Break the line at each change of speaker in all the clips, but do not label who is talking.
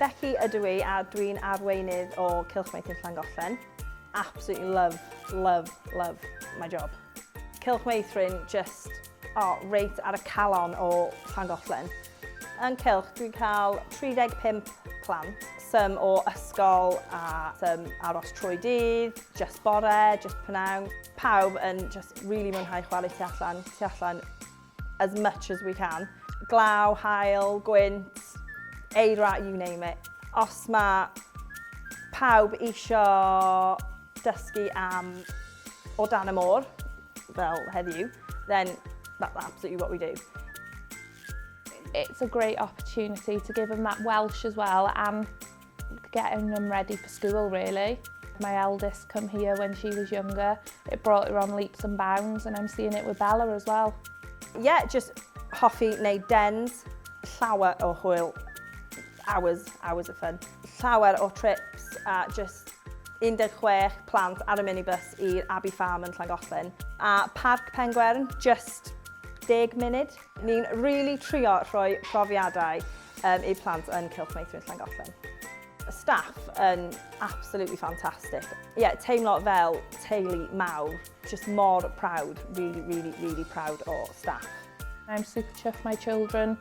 Becky ydw i a dwi'n arweinydd o Cylch Meithrin Llangollen. Absolutely love, love, love my job. Cylch Meithrin just, oh, reit ar y calon o Llangollen. Yn Cylch, dwi'n cael 35 plant, some o ysgol a some aros trwy dydd, just bore, just pnawn. Pawb yn just really mwynhau chwarae tu allan, tu allan as much as we can. Glaw, haul, gwynt, eira, you name it. Os mae pawb isio dysgu am o dan y môr, fel heddiw, then that's absolutely what we do.
It's a great opportunity to give them that Welsh as well and getting them ready for school, really. My eldest come here when she was younger. It brought her on leaps and bounds, and I'm seeing it with Bella as well.
Yeah, just hoffi wneud dens, llawer o hwyl, hours, hours of fun. Llawer o trips a just 16 plant ar y minibus i'r Abbey Farm yn Llangollen. A Parc Pengwern, just 10 munud. Ni'n really trio rhoi profiadau i'r plant yn Cylch Meithrin Llangollen. Y staff yn absolutely fantastic. Yeah, teimlo fel teulu mawr. Just mor proud, really, really, really proud o staff.
I'm super chuffed my children,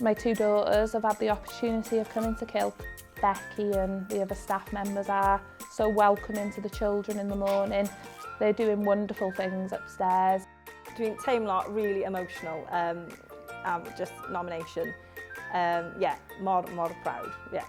my two daughters, have had the opportunity of coming to Cylch. Becky and the other staff members are so welcoming to the children in the morning. They're doing wonderful things upstairs.
Dwi'n teimlo really emotional am just nomination. Yeah, mor, mor proud. Yeah.